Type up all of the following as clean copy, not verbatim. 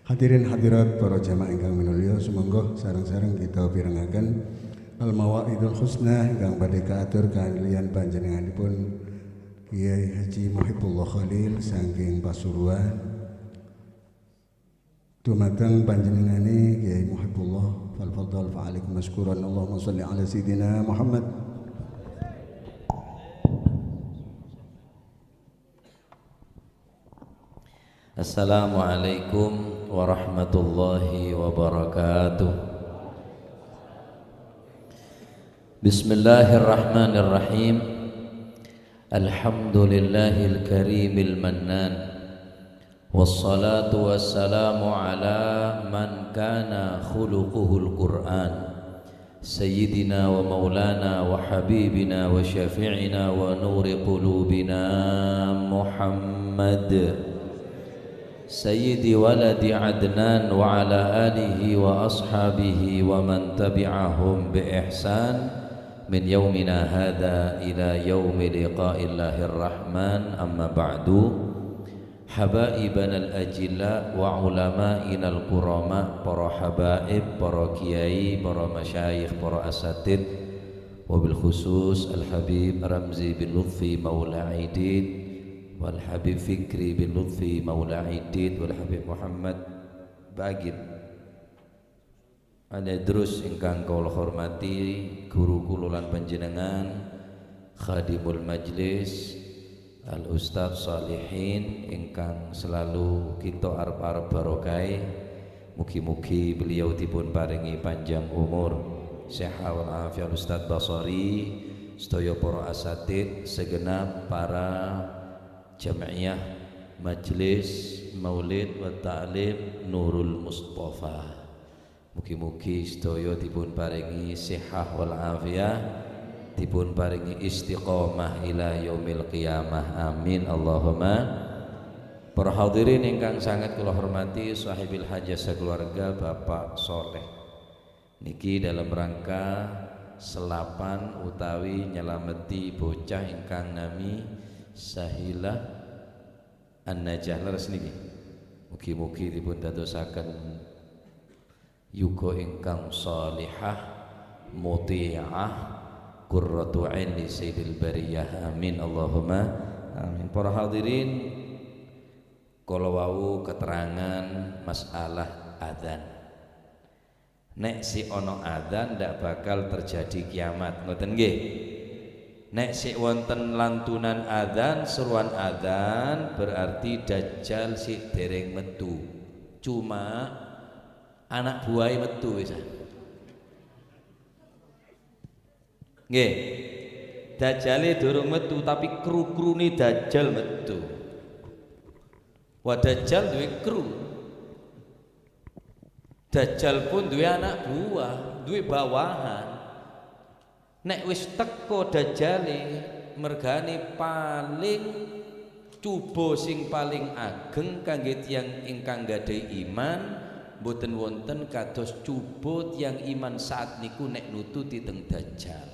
Hadirin hadirat para jamaah ingkang minulya, sumangga sareng-sareng kita pirengaken Al Mawaidul Husna ingkang badhe kaatur kaliyan panjenenganipun Kiai Haji Muhibullah Khalil saking Pasuruan. Dumateng panjenengane Kiai Muhibullah, fal fadhal fa alaikum maskuran. Allahumma shalli ala sayidina Muhammad. Assalamualaikum warahmatullahi wabarakatuh. Bismillahirrahmanirrahim. Alhamdulillahil karimil mannan. Wassalatu wassalamu ala man kana khuluquhul Qur'an. Sayyidina wa maulana wa habibina wa syafi'ina wa nuri qulubina Muhammad Sayyidi waladi Adnan wa ala alihi wa ashabihi wa man tabi'ahum bi ihsan min yaumina hadha ila yaumi liqa'illahir rahman. Amma ba'du. Habaibana al-ajilla wa ulama'ina al-kurama, para habaib, para kiai, para masyayikh, para asatid, wabil khusus al-habib Ramzi bin Lutfi Maula Aidid, wal Habib Fikri bin Lutfi Maula Aidid, wal Habib Muhammad Bagid Anadrus ingkang kula hormati, guru kula lan panjenengan, khadimul majlis Al Ustaz Salihin ingkang selalu kita arep-arep barokah. Mugi-mugi beliau dipun paringi panjang umur, sehat wal afiat. Ustaz Basari, sedaya para asatid, segenap para Jam'iyah Majlis Maulid wa Ta'lim Nurul Mustafa. Mugi-mugi sedaya dipun paringi sihah wal afiyah, dipun paringi istiqomah ila yaumil qiyamah. Amin Allahumma. Para hadirin ingkang sangat kula hormati, sahibil hajah sekeluarga Bapak Soleh niki dalam rangka selapan utawi nyelameti bocah ingkang nami Sahilah An-Najah leres niki. Mugi-mugi dipun dadosaken yuga ingkang salihah, muti'ah, qurratu aini sayyidil bariyah. Amin Allahumma amin. Para hadirin, kala wau keterangan masalah adzan. Nek si ono adzan ndak bakal terjadi kiamat, ngoten nggih. Nek sik wonten lantunan adzan, seruan adzan, berarti dajjal sik dereng metu. Cuma anak buahe metu wisan. Nggih. Dajjale durung metu tapi kru-krune dajjal metu. Wah, dajjal duwe kru. Dajjal pun duwe anak buah, duwe bawahan. Nek wis teko dajjale mergane paling cuba sing paling ageng kangge tiyang ingkang gadhahi iman, mboten wonten kados cuba tiyang iman saat niku nek nututi teng dajjal.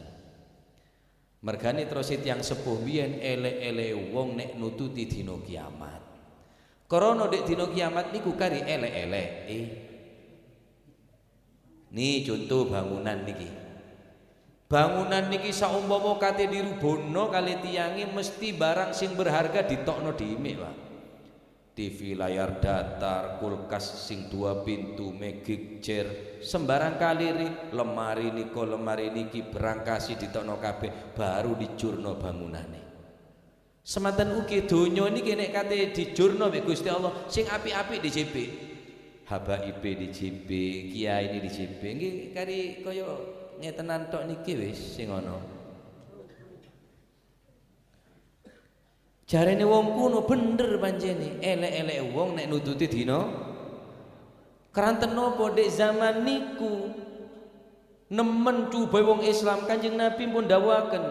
Mergane terus tiyang sepuh biyen elek-elek wong nek nututi dina kiamat. Krana dek dina kiamat niku kari elek-eleke. Nih contoh bangunan niki. Bangunan niki saumpama kate dirubono kali tiyange mesti barang sing berharga ditokno dhewe, Pak. TV layar datar, kulkas sing 2 pintu, magic chair, sembarang kaliri, lemari niko, lemari niki berangkasi ditokno kabeh, baru dijurno bangunane. Semanten ugi donya niki nek kate dijurno mek Gusti Allah, sing apik-apik di JP. Habaib di JP, kiai ini di JP, nggih kari kaya ngetenan tok niki wis sing ana. Jarene wong kuno bener pancene, elek-elek wong nek nututi dina. Keranten napa dek zaman niku nemen coba wong Islam. Kanjeng Nabi pun dawuhaken,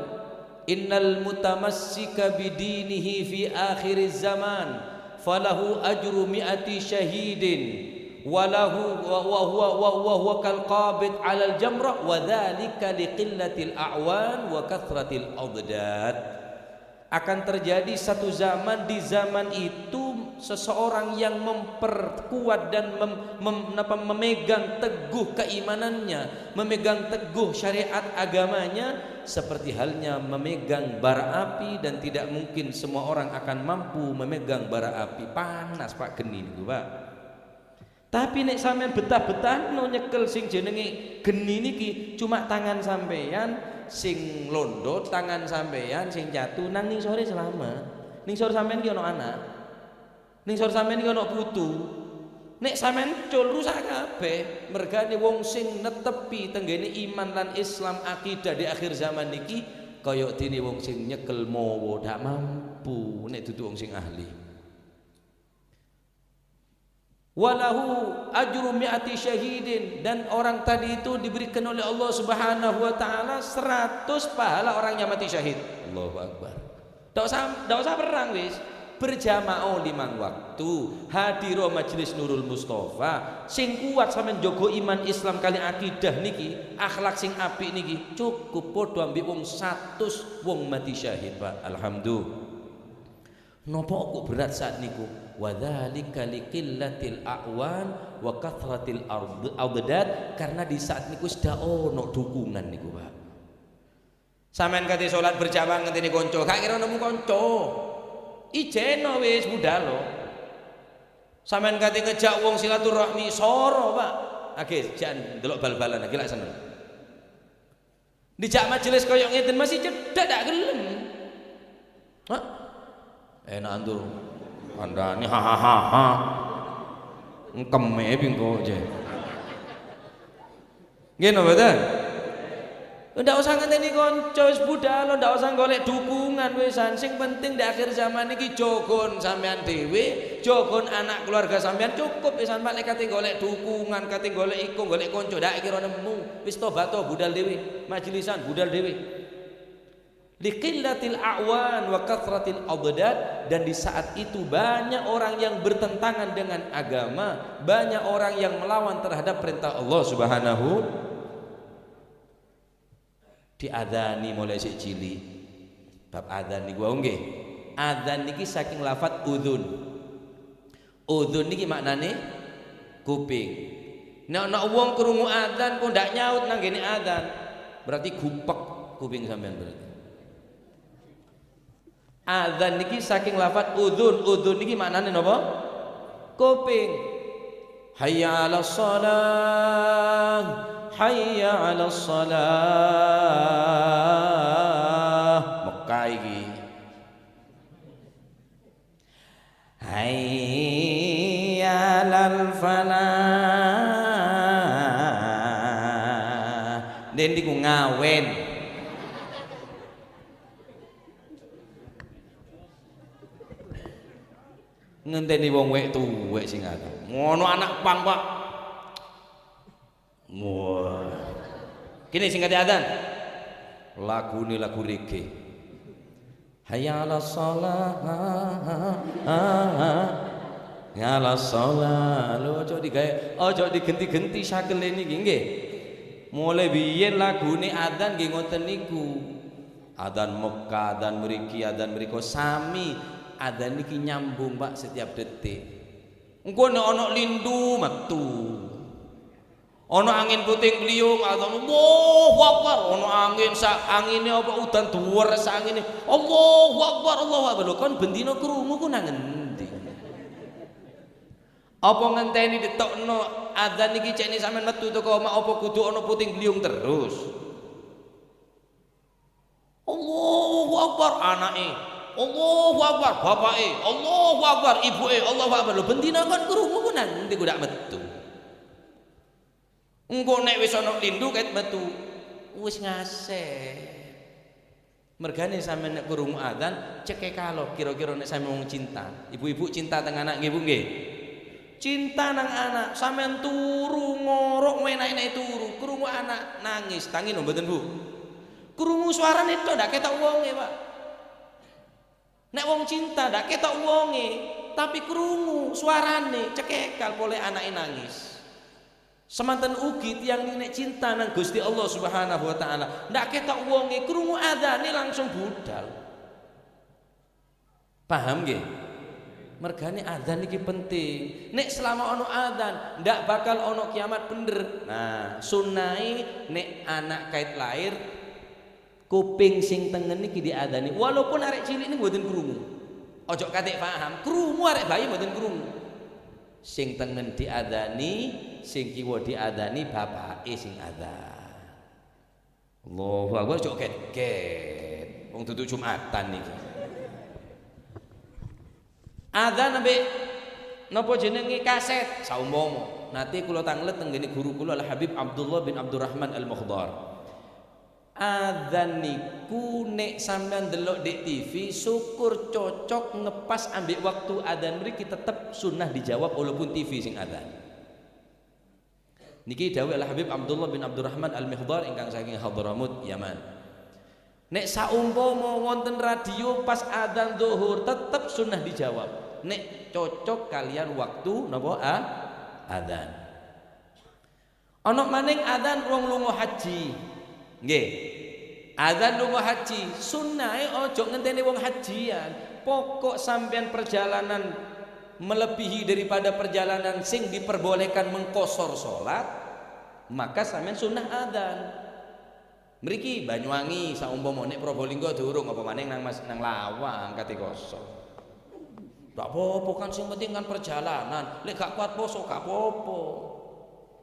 innal mutamassika bidinihi fi akhiriz zaman falahu ajru mi'ati syahidin walahu wa huwa wa huwa kal qabid 'alal jamrah wa dzalika liqillatil a'wan wa kathratil adad. Akan terjadi satu zaman, di zaman itu seseorang yang memperkuat dan memegang teguh keimanannya, memegang teguh syariat agamanya, seperti halnya memegang bara api, dan tidak mungkin semua orang akan mampu memegang bara api. Panas Pak geni niku Pak. Tapi nek sampean betah-betah no nyekel sing jenenge geni niki, cuma tangan sampean sing londo, tangan sampean sing jatuh nang ning sore selamat. Ning sore sampean ki ana anak. Ning sore sampean ki ana putu. Nek sampean cul rusak kabeh. Mergane wong sing netepi tenggene iman lan Islam akidah di akhir zaman niki kaya dene wong sing nyekel mawa dak mampu nek dudu wong sing ahli. Walahu ajru mi'ati syahidin, dan orang tadi itu diberikan oleh Allah Subhanahu wa taala 100 pahala orang yang mati syahid. Allahu akbar. Ndak usah perang wis. Berjamaah 5 waktu, hadiro majelis Nurul Mustafa, sing kuat sampean jaga iman Islam kali akidah niki, akhlak sing apik niki, cukup padha ambek wong 100 wong mati syahid Pak. Alhamdulillah. Napa kok berat saat niku? Wa dzalika liqillatil a'wan wa kathratil adad, karena di saat niku sudah ono dukungan niku Pak. Sampean kate salat berjamaah ngenteni kanca, gak kira nemu kanca. Ijeno wis budal lho. Sampean kate ngejak wong silaturahmi soro Pak. Age jan ndelok bal-balan iki lak seneng. Dijak majelis koyo ngeten masih cedhak dak gelem. Hah? Enak antur kandhane ha ha ha ha. Engkeme pingko aja. Nggih napa mboten? Ndak usah ngenteni kanca wis budal, ndak usah golek dukungan wisan. Sing penting di akhir zaman iki jogon sampean dhewe, jogon anak keluarga sampean cukup wisan Pak. Nek kate golek dukungan, kate golek iku, golek kanca ndak kira nemu. Wis tobat to budal dhewe, majelisan budal dhewe. Liqillatil a'wan wa kathratil adad, dan di saat itu banyak orang yang bertentangan dengan agama, banyak orang yang melawan terhadap perintah Allah Subhanahu. Diadani mulai sik cilik. Bab adzan niku wae nggih. Adzan niki saking lafat udzun. Udzun niki maknane kuping. Nek ana wong krungu adzan kok ndak nyaut nang ngene adzan, berarti gupek kuping sampean berarti. Adzan niki saking lafat udzun. Udzun niki maknane napa? Kuping. Hayya 'alas shalah, hayya 'alas shalah. Mekah iki. Hayya 'alal falah. Den niku ngawen. Ngenteni wong wek tuwek sing adzan. Ngono anak pang, Pak. Wah. Kini sing kate adzan. Lagune lagu reggae. Hayya 'alas shalah. Ya 'alas shalah. Lho aja digawe, aja digenti-genti sakele niki nggih. Mulai biyen lagune adzan nggih ngoten niku. Adzan Mekah, adzan mriki, adzan mriko sami. Adzan niki nyambung Pak setiap detik. Engko nek ana lindu metu. Ana angin puting beliung, adzan Allahu Akbar, ana angin sak angine apa udan dhuwur sak angine. Allahu Akbar, Allahu Akbar. Lho kon bendina krungu ku nang endi? Apa ngenteni ditokno adzan iki cekne sampean metu teko omah apa kudu ana puting beliung terus? Allahu Akbar anake, Allahu Akbar bapake, Allahu Akbar ibuke, Allahu Akbar. Lho bendina kon krungu ku nang endi ku dak metu? Engko nek wis ana lindu ket metu wis ngasih. Mergane sampean nek krungu adzan ceke kalo kira-kira nek sampean wong cinta. Ibu-ibu cinta teng anak nggih Bu nggih. Cinta nang anak, sampean turu ngorok enak-enak turu, krungu anak nangis, tangi lho mboten Bu. Krungu suarane tok ndak ketok wonge, Pak. Nek wong cinta ndak ketok wonge, tapi krungu suarane cekekal pole anake nangis. Semanten ugi tiyang nek cinta nang Gusti Allah Subhanahu wa taala, ndak ketok wonge krungu adzane langsung budal. Paham nggih? Mergane adzan iki penting. Nek selama ono adzan ndak bakal ono kiamat bener. Nah, sunnahe nek anak kait lahir kuping sing tengen iki diadzani walaupun arek cilik ini mboten krungu. Ojo katik paham, krungu arek bayi mboten krungu. Sing tengen diadzani, sing kiwa diadzani bapake sing adzan. Allahu Akbar, ojo ket-ket. Wong dudu Jumatan niki. Adzan ambek napa jenenge kaset saumpama. Nate kula tanglet teng ngene guru kula Al Habib Abdullah bin Abdurrahman Al Mukhdar. Adzan niku nek sampean delok di TV syukur cocok ngepas ambek waktu adzan mriki tetep sunnah dijawab walaupun TV sing adzan. Niki dawuh Al Habib Abdullah bin Abdurrahman Al Mihdar ingkang saking Hadramut Yaman. Nek saumpama wonten radio pas adzan zuhur tetep sunnah dijawab. Nek cocok kalian waktu napa adzan. Ana maning adzan wong lunga haji. Nggih. Adzan lunga haji sunnahe aja ngenteni wong hajian. Pokok sampean perjalanan melebihi daripada perjalanan sing diperbolehkan mengkosor salat, maka sampean sunnah adzan. Mriki Banyuwangi saumpama nek Probolinggo durung apa maning nang Mas nang Lawang kate kosor. Gak apa-apa kan sing penting kan perjalanan. Lek gak kuat poso gak apa-apa.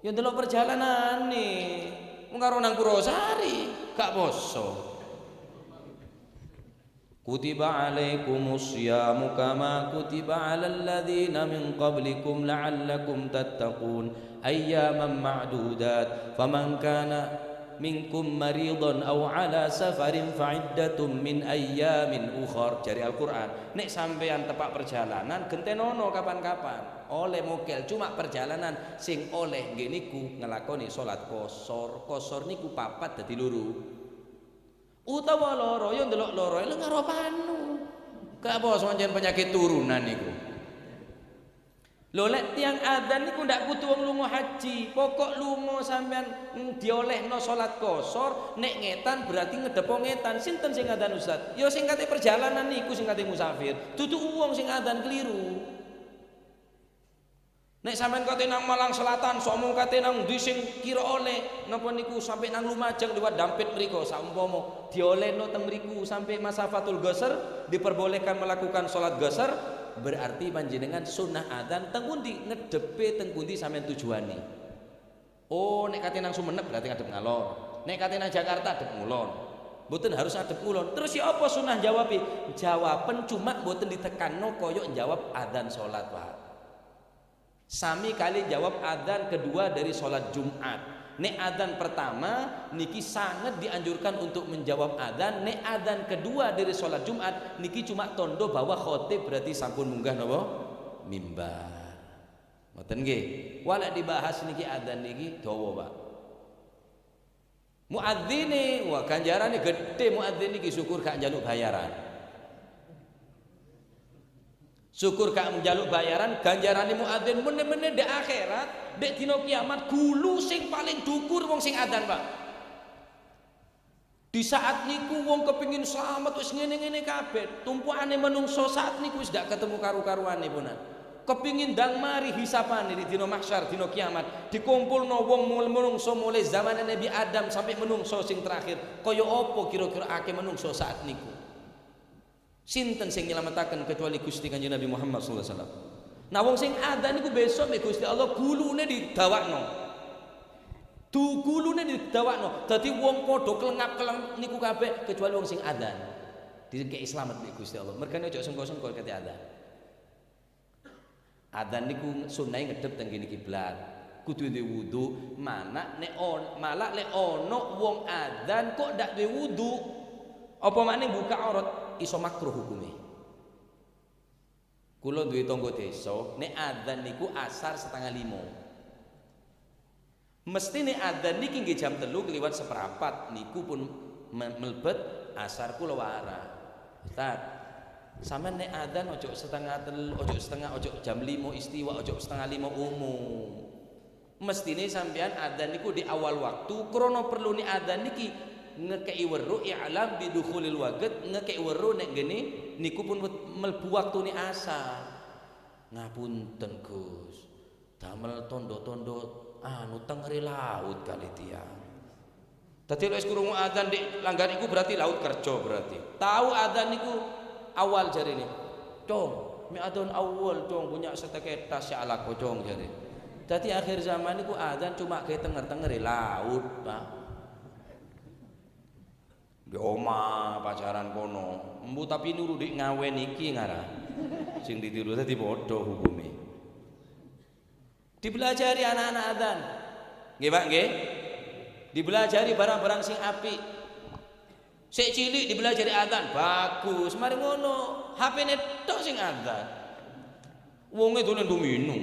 Ya ndelok perjalanane. Wong karo nang Purwosari gak poso. Kutiba alaikumus syiyamu kama kutiba alal ladzina min qablikum la'allakum tattaqun ayyaman ma'dudat faman kana minkum maridhan aw ala safarin fa'iddatun min ayyamin ukhar. Jari Al-Qur'an, nek sampean tepak perjalanan gentenono kapan-kapan oleh mokel, cuma perjalanan sing oleh nggih niku ngelakoni salat kosor. Kosor niku papat dadi loro utawa loro, yo ndelok loro lha karo panu gak apa pancen penyakit turunan niku. Lho lek tiyang adzan niku ndak kudu wong lunga haji, pokok lunga sampean diolehno salat kosor, nek ngetan berarti ngedepo ngetan. Sinten sing adzan Ustaz? Ya sing kate perjalanan niku sing kate musafir. Dudu wong sing adzan keliru. Nek sampean kate nang Malang Selatan, somo kate nang ndi sing kira oleh napa niku sampai nang Lumajang liwat Dampit mriku saumpama diolehno teng mriku sampai masafatul qasar diperbolehkan melakukan salat qasar, berarti panjenengan sunnah adzan teng pundi ngedepe teng pundi sampean tujuane. Oh nek kate nang Sumenep berarti ngadep ngalor, nek kate nang Jakarta ngadep ngulon. Mboten harus ngadep ngulon. Terus ya apa sunnah jawabe? Jawaben cuma mboten ditekanno koyok jawab adzan salat, Pak. Sami kali jawab adzan kedua dari salat Jumat. Nek adzan pertama niki sangat dianjurkan untuk menjawab adzan. Nek adzan kedua dari sholat Jumat niki cuma tondo bahwa khotib berarti sampun munggah napa mimbar. Ngoten nggih. Walak dibahas niki adzan niki dawa, Pak. Muadzine wah ganjarane gede muadzin niki, syukur gak njaluk bayaran. Syukur gak njaluk bayaran, ganjarane muadzin mene-mene di akhirat, dek dina kiamat gulu sing paling dukur wong sing adzan, Pak. Di saat niku wong kepingin selamat wis ngene-ngene kabeh, tumpukane menungso saat niku wis gak ketemu karu-karuane punan. Kepingin ndang mari hisapane di dina mahsyar, dina kiamat, dikumpulno wong menungso mulai zaman Nabi Adam sampai menungso sing terakhir. Kaya apa kira-kira akeh menungso saat niku? Sinten sing nyelametaken kecuali Gusti Kanjeng Nabi Muhammad sallallahu alaihi wasallam. Nah wong sing adzan niku besok mek Gusti Allah gulune didawakno. Du gulune didawakno. Dadi wong padha kelengap-keleng niku kabeh kecuali wong sing adzan. Dikeki slamet mek Gusti Allah. Mergane aja sengko-sengko kate adzan. Adzan niku sunnahe ngedep teng kene kiblat. Kudu duwe wudu, mana nek on, malah lek ono wong adzan kok ndak duwe wudu. Apa makne buka aurat iso makruh hukume. Kula duwe tangga desa, nek adzan niku asar 4:30. Mesti nek adzan niki nggih jam 3 kliwat 1/4 niku pun mlebet asar kula warah. Ustaz, sampean nek adzan ojo 2:30, ojo setengah, ojo jam 5 istiwa, ojo 4:30 umum. Mestine sampean adzan niku di awal waktu krana perlu nek adzan niki ngekei weruh i'lam bidukhulil waqt, ngekei weruh nek ngene niku pun mlebu waktune asar. Ngapunten Gus. Damel tondo-tondo anu tengeri laut kali tiang. Dadi lek wis krungu adzan di langgar iku berarti laut kerja berarti. Tahu adzan niku awal jarine. Cong, mi adzan awal cong punya seteke tas ya ala kocong jare. Dadi akhir zaman niku adzan cuma gawe tenger-tengeri laut, Pak. Di omah pacaran kono. Embu tapi nuru dik ngawen iki ngarah. Sing ditiru dadi padha hukume. Dibelajari anak-anak adzan. Nggih, Pak, nggih. Dibelajari barang-barang sing apik. Sik cilik dibelajari adzan, bagus. Mari ngono, HP-ne tok sing adzan. Wonge dolen domino.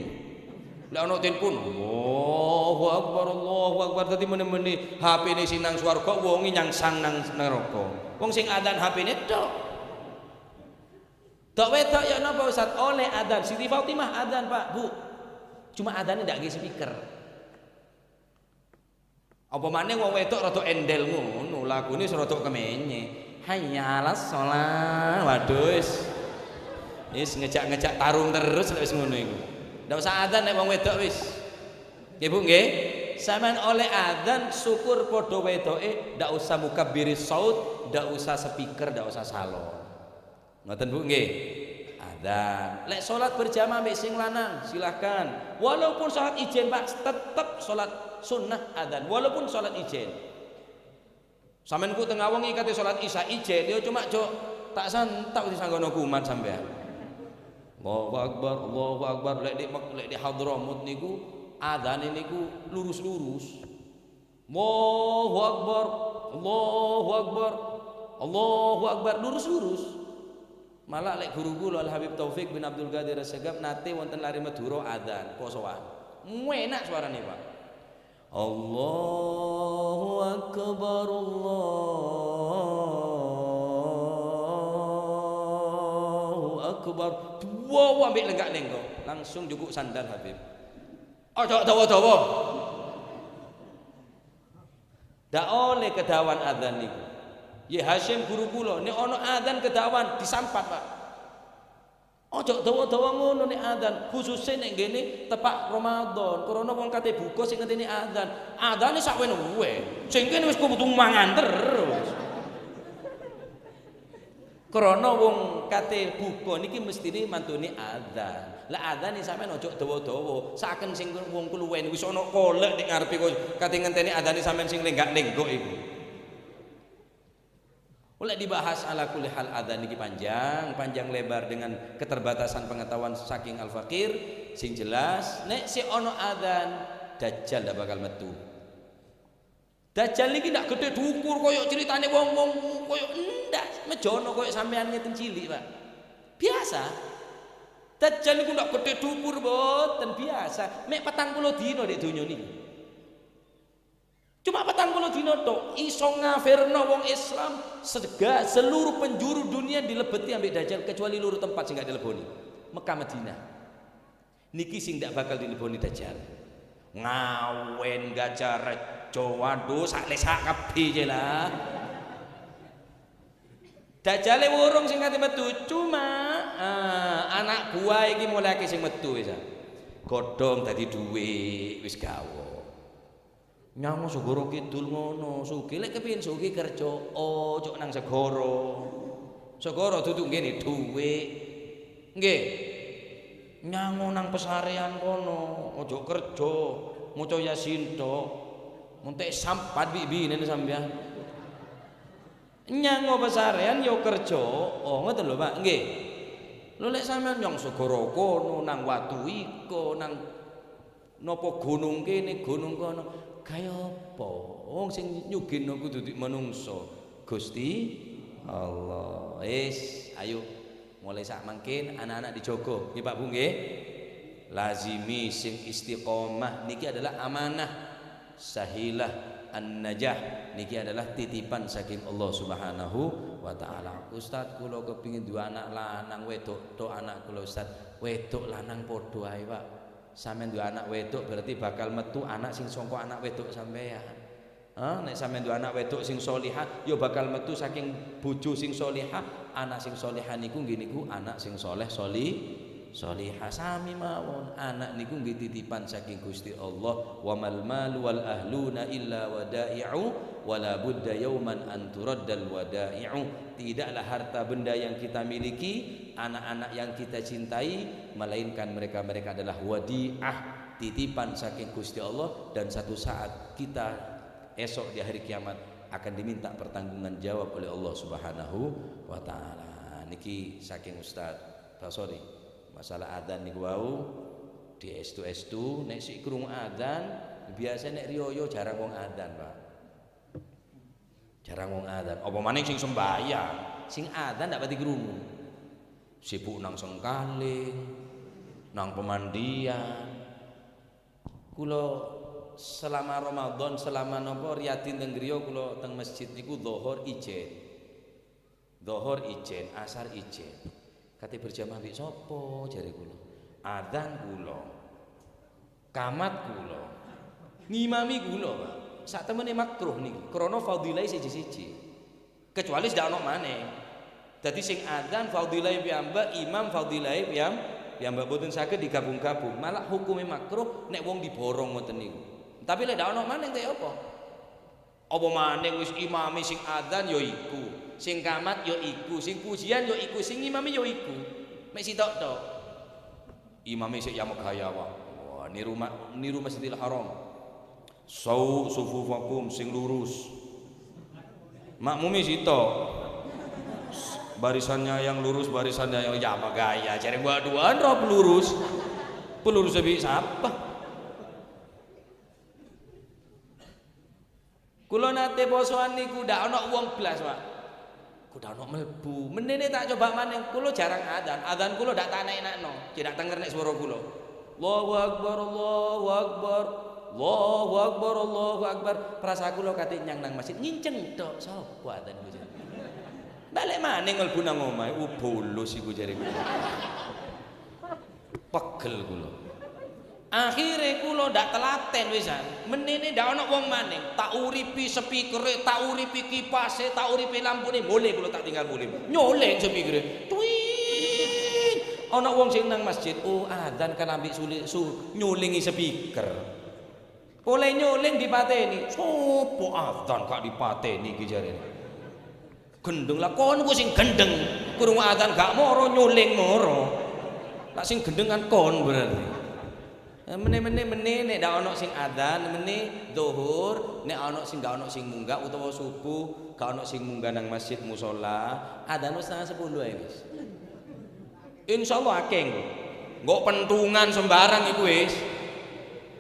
Lek ana telepon, Allahu Akbar, Allahu Akbar, dadi meni-meni HP-ne sing nang swarga, wonge nyangsang nang neraka. Wong sing adzan HP-ne tok. Tok wedok ya napa Ustaz? Oleh adzan. Siti Fatimah adzan, Pak, Bu. Cuma adzane ndak nggih speaker. Apa maneh wong wedok rada endel ngono, lagune wis rada kemenye. Hayya 'alas shalah. Waduh wis. Wis ngejak-ngejak tarung terus lek wis ngono iku. Ndak usah adzan nek wong wedok wis. Nggih Bu nggih. Sampeyan oleh adzan syukur padha wedoke, ndak usah mukabbiris saut, ndak usah speaker, ndak usah salon. Ngoten Bu nggih. Adzan. Lek salat berjamaah mbek sing lanang silahkan. Walaupun salat ijen Pak, tetep salat sunnah adzan walaupun salat ijen. Sampeyan ku tengah wengi kate salat isya ijen ya cuma cok tak santak disanggono kumat sampean. Allahu Akbar, Allahu Akbar. Lek di Hadramut niku adzane niku lurus-lurus. Allahu Akbar, Allahu Akbar, Allahu Akbar, lurus-lurus. Malah lek guru kula Al Habib Taufik bin Abdul Qadir Assegaf nate wonten lari Madura adzan posoan. Enak suarane, Pak. Allahu Akbar, Allahu Akbar. Wow, ambek lenggak lenggok, langsung jukuk sandal Habib. Ojo dawa-dawa. Ndak oleh kedawan adzan niku. Ya Hasyim guru kula, nek ana adzan kedawan disampat, Pak. Ojo dawa-dawa ngono nek adzan, khususe nek ngene tepak Ramadan, krana wong kate buka sing ngenteni adzan. Adzane sakwene-wene. Sing kene wis kudu mangan terus. Krana wong kate buka niki mestine mantune adzan. Lah adzane sampean ojo dawa-dawa, saken sing wong kluwen wis ana kolek nek ngarepe kok kate ngenteni adzane sampean sing lenggak-lenggok iku. Oleh dibahas ala kulli hal adzan niki panjang, panjang lebar dengan keterbatasan pengetahuan saking al-faqir, sing jelas nek si ono adzan dajjal ndak bakal metu. Dajjal niki ndak gede dukur koyo ceritane wong-wong koyo ndak mejono koyo sampean ngeten cilik, Pak. Biasa. Dajjal niku ndak gede dukur mboten biasa. Mek 40 dina di donya niki. Cuma 40 dina tok iso ngafirno wong Islam sega seluruh penjuru dunia dilebeti ambek Dajjal kecuali loro tempat sing gak dileboni. Mekah Madinah. Niki sing ndak bakal dileboni Dajjal. Ngawen Gajah Rejo waduh sak lesak kabeh lah. Dajjale wurung sing kate metu cuma anak buah iki mulai akeh sing metu wis. Godhong dadi dhuwit wis gawa. Nyang Segara Kidul ngono, sugih lek kepengin sugih kerja, oh cuk nang segara. Segara duduk ngene dhuwit. Nggih. Nyango nang pesarean kono, ojo kerja, maca Yasin tok. Entek sampat bibine sampean. Nyango pesarean yo kerja, oh ngoten lho Pak, nggih. Lho lek sampean nyang segara kono, nang watu iko, nang napa gunung kene, gunung kono, kaya apa? Wong sing nyugihno kudu manungsa. Gusti Allah. Wis, ayo mulai sak mangkin anak-anak dijogo. Nggih Pak Bu nggih. Lazimi sing istiqomah niki adalah amanah. Sahilah an-najah niki adalah titipan saking Allah Subhanahu wa taala. Ustaz kula kepingin dua anak lanang wedok tok anak kula Ustaz. Wedok lanang padha ae Pak. Sampeyan dua anak wedok berarti bakal metu anak sing sangka anak wedok sampeyan. Hah, nek sampeyan dua anak wedok sing solihah ya bakal metu saking bojo sing solihah, anak sing solihah niku nggih niku anak sing soleh sholihah. Sami mawon anak niku nggih titipan saking Gusti Allah. Wa mal malu wal ahluna illa wada'i'u wala budda yauman an turaddal wada'i'u. Tidaklah harta benda yang kita miliki, anak-anak yang kita cintai, melainkan mereka-mereka adalah wadi'ah, titipan saking Gusti Allah, dan satu saat kita esok di hari kiamat akan diminta pertanggungan jawab oleh Allah Subhanahu wa taala. Niki saking Ustaz Basori masalah adzan niku wau di estu-estu nek sik krungu adzan biasa nek riyoyo jarang wong adzan, Pak. Jarang wong adzan. Apa maning sing sembayang, sing adzan ndak pati krungu. Sibuk nang sengkaling, nang pemandian. Kula selama Ramadan, selama napa riyadin teng griya kula teng masjid niku zuhur ijen. Zuhur ijen, asar ijen. Kate berjamaah mbek sapa jare kula? Adzan kula. Kamat kula. Ngimami kula, Pak. Sak temene makruh niki, krana fadilahe siji-siji. Kecuali ndak ono maneh. Dadi sing adzan fadilahe piyambak, imam fadilahe piyambak boten saged digabung-gabung. Malah hukume makruh nek wong diborong ngoten niku. Tapi lek ndak ono maneh te apa? Apa maneh wis imame sing adzan ya iku, sing kamat ya iku, sing pujian ya iku, sing imame ya iku. Mek sitok tok. Imame sik ya megaya wae. Wah, niru Masjidil Haram. Sau sufufakum sing lurus. Makmumi sitok. Barisannya yang lurus, barisannya yang ya megaya. Jare gua duaan roh pelurus. Pelurus lebih siapa? Kula nate posoan niku ndak ana wong blas, Pak. Ku ndak ana mlebu. Menene tak coba maneh, kula jarang adzan. Adzan kula ndak tak enak-enakno, tidak tenger nek swara kula. Allahu akbar, Allahu akbar. Allahu akbar, Allahu akbar. Perasa kula kate nyang nang masjid nginceng tok sapa adzan ku. Balik maneh mlebu nang omahe, bolos iku jare kula. Pegel kula. Akhire kula ndak telaten wisan. Menene ndak ana wong maning, tak uripi speakere, tak uripi kipase, tak uripi lampune, mulih kula tak tinggal mulih. Nyoleng speakere. Twing. Ana wong sing nang masjid, oh adzan kan ambek nyulingi speaker. Oleh nyuling dipateni. Sopo adzan gak dipateni iki jarene. Gendeng lah kon ku sing gendeng. Krungu adzan gak moro nyuling moro. Lah sing gendeng kan kon berarti. Mene-mene nek ndak ana sing adzan, mene zuhur, nek ana sing gak ana sing munggah utawa subuh, gak ana sing munggah nang masjid musala, adzan wis 9:30 ae wis. Insyaallah akeh engko. Engko pentungan sembarang iku wis.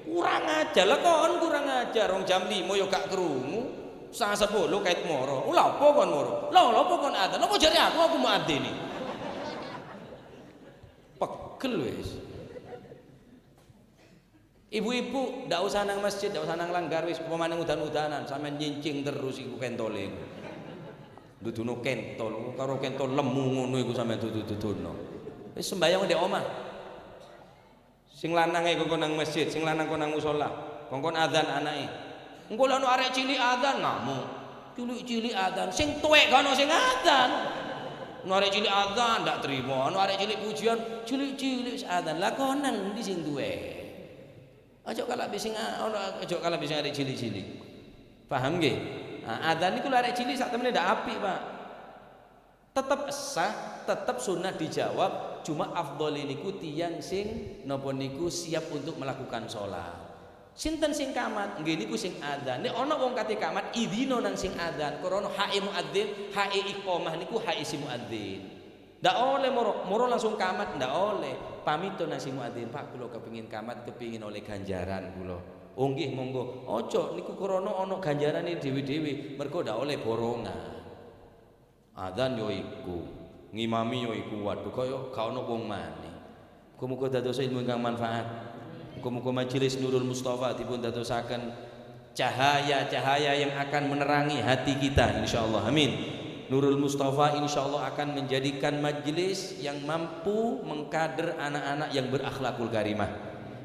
Kurang ajar lah kon, kurang ajar rong jam 5 ya gak krungu. 9:30 kait moro. Lha apa kon moro? Lha apa kon adzan? Apa jare aku mau adzene. Pegel wis. Ibu-ibu ndak usah nang masjid, ndak usah nang langgar wis upamane udan-udanan sampean nyincing terus iku kentole iku. Duduno kentol karo kentol lemu ngono iku sampean dudu-duduno. Wis sembayang ndek omah. Sing lanange kongkon nang masjid, sing lanang kon nang musala, kongkon adzan anake. Engko lha ono arek cilik adzan ngamuk. Cilik-cilik adzan, sing tuwek gak ono sing adzan. Ono arek cilik adzan ndak trimo, ono arek cilik pujian, cilik-cilik adzan. Lah kon nang ndi sing tuwek? Aja kalah sing ono, aja kalah sing arek cilik-cilik. Paham nggih? Nah, adzan niku arek cilik sak temene ndak apik, Pak. Tetep sah, tetep sunnah dijawab, cuma afdhol niku tiyang sing napa niku siap untuk melakukan sholat. Sinten sing kamat? Nggih niku sing adzan. Nek ana wong kate kamat idino nang sing adzan, krana hake muadzin, hake iqamah niku hake si muadzin. Ndak oleh moro, moro langsung kamat ndak oleh. Pamito nang si muadzin, Pak kula kepengin kamat, kepengin oleh ganjaran kula. Oh nggih monggo. Aja niku krana ana ganjarane dhewe-dhewe, mergo ndak oleh borongan. Adzan yo iku, ngimami yo iku, waduh kaya gak ono wong maneh. Muga-muga dados ilmu ingkang manfaat. Muga-muga majelis Nurul Mustafa dipun dadosaken cahaya-cahaya yang akan menerangi hati kita insyaallah. Amin. Nurul Mustafa insyaallah akan menjadikan majelis yang mampu mengkader anak-anak yang berakhlakul karimah.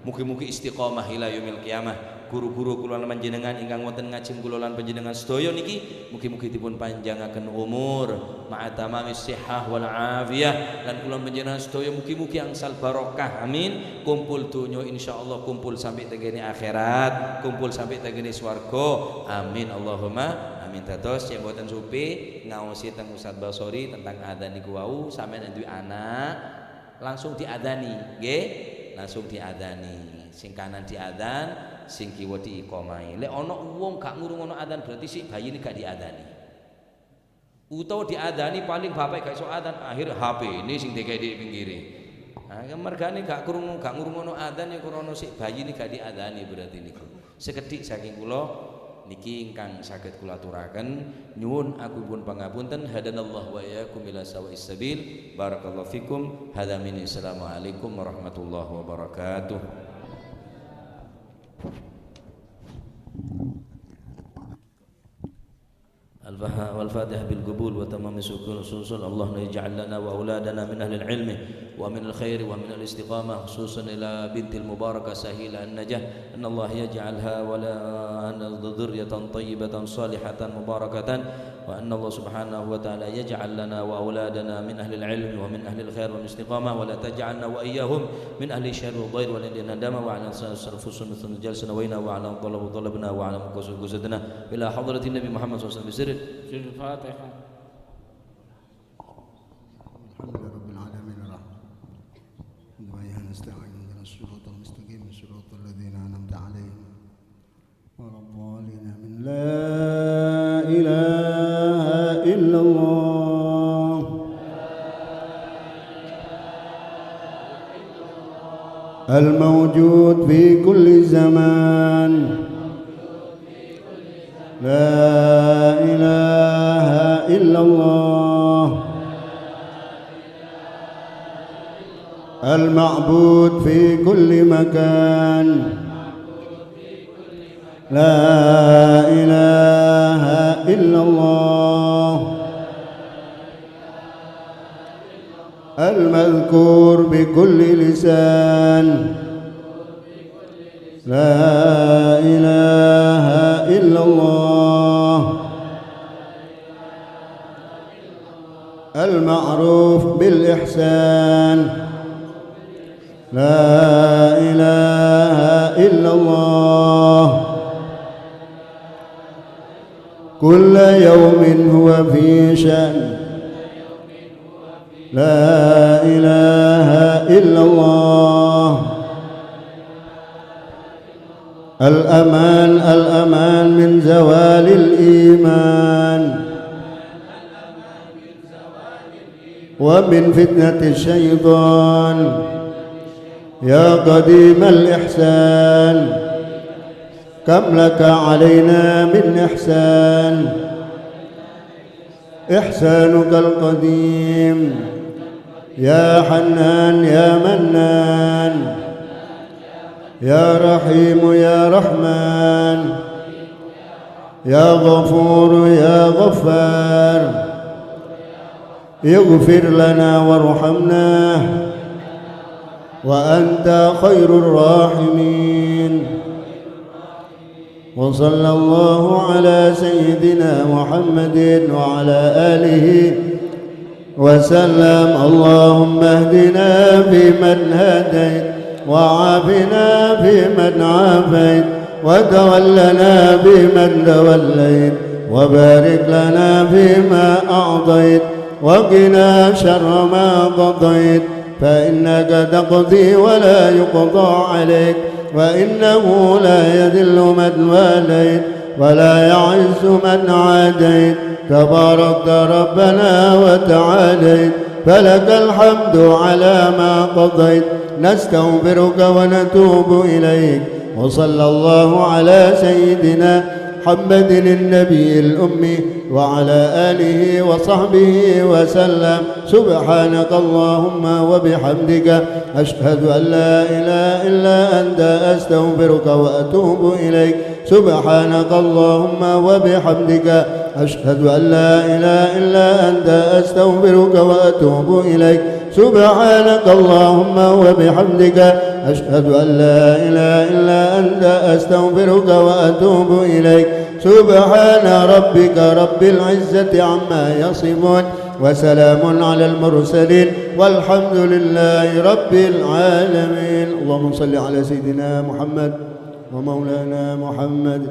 Mugi-mugi istiqomah ila yaumil qiyamah. Guru-guru kula lan panjenengan ingkang wonten ngajeng kula lan panjenengan sedaya niki mugi-mugi dipun panjangaken umur ma'a tamami sihah wal afiyah, lan kula panjenengan sedaya mugi-mugi angsal barokah, amin. Kumpul donya insyaallah, kumpul sampai tengene akhirat, kumpul sampai tengene swarga, amin Allahumma amin. Dados yen mboten supe ngaosi teng Ustaz Basori tentang adzan niku wau, sampeyan duwe anak langsung diadzani nggih, langsung diadzani, sing kanan diadzan, sing kiwa diiqomai. Lek ana wong gak ngrungokno adzan berarti sik bayine gak diadzani. Utawa diadzani paling bapak gak iso adzan, akhir HP ini sing dikek di pinggire. Nah, mergane gak krungu, gak ngrungokno adzan ya krana sik bayine gak diadzani berarti niku. Sekedhik saking kula niki ingkang saged kula aturaken, nyuwun agunipun pangapunten. Hadanallahu wa iyyakum ila sawa'is sabil. Barakallahu fikum. Hadza minni. Assalamualaikum warahmatullahi wabarakatuh. والفاتحة بالقبول وتمام سكون خصوصا اللهم اجعل لنا وأولادنا من أهل العلم ومن الخير ومن الاستقامة، خصوصا إلى بنت المباركة سهيلة النجاة، أن الله يجعلها ولا أن ذرية طيبة صالحة مباركة، وأن الله سبحانه وتعالى يجعل لنا وأولادنا من أهل العلم ومن أهل الخير والاستقامة، ولا تجعلنا وإياهم من أهل الشر والضير والندامة. وعلى الفصول مثل جلسنا وينا وعلى طلب طلبنا وعلى مقصود قصدنا إلى حضرة النبي محمد صلى الله عليه وسلم بسر الفاتحة. الحمد لله رب العالمين الرحمن الرحيم نستعين اهدنا الصراط المستقيم صراط الذين أنعمت عليهم ولا الضالين من لا إله إلا الله الموجود في كل زمان لا إله إلا الله المعبود في كل مكان لا إله إلا الله المذكور بكل لسان لا إله إلا الله المعروف بالإحسان لا إله إلا الله كل يوم هو في شأن لا إله إلا الله الأمان الأمان من زوال الإيمان ومن فتنة الشيطان يا قديم الإحسان كم لك علينا من إحسان إحسانك القديم يا حنان يا منان يا رحيم يا رحمن يا غفور يا غفار اغفر لنا وارحمنا وأنت خير الراحمين. وصلى الله على سيدنا محمد وعلى آله وسلم. اللهم اهدنا فيمن هديت وعافنا فيمن عافيت وتولنا فيمن توليت وبارك لنا فيما أعطيت وقنا شر ما قضيت، فإنك تقضي ولا يقضى عليك، وإنه لا يذل من واليت ولا يعز من عاديت. تباركت ربنا وتعاليت، فلك الحمد على ما قضيت، نستغفرك ونتوب إليك. وصلى الله على سيدنا محمد النبي الأمي وعلى آله وصحبه وسلم. سبحانك اللهم وبحمدك، أشهد أن لا إله إلا أنت، أستغفرك وأتوب إليك. سبحانك اللهم وبحمدك، أشهد أن لا إله إلا أنت، أستغفرك وأتوب إليك. سبحانك اللهم وبحمدك، أشهد أن لا إله إلا أنت أستغفرك وأتوب إليك. سبحان ربك رب العزة عما يصفون وسلام على المرسلين والحمد لله رب العالمين. اللهم صل على سيدنا محمد ومولانا محمد.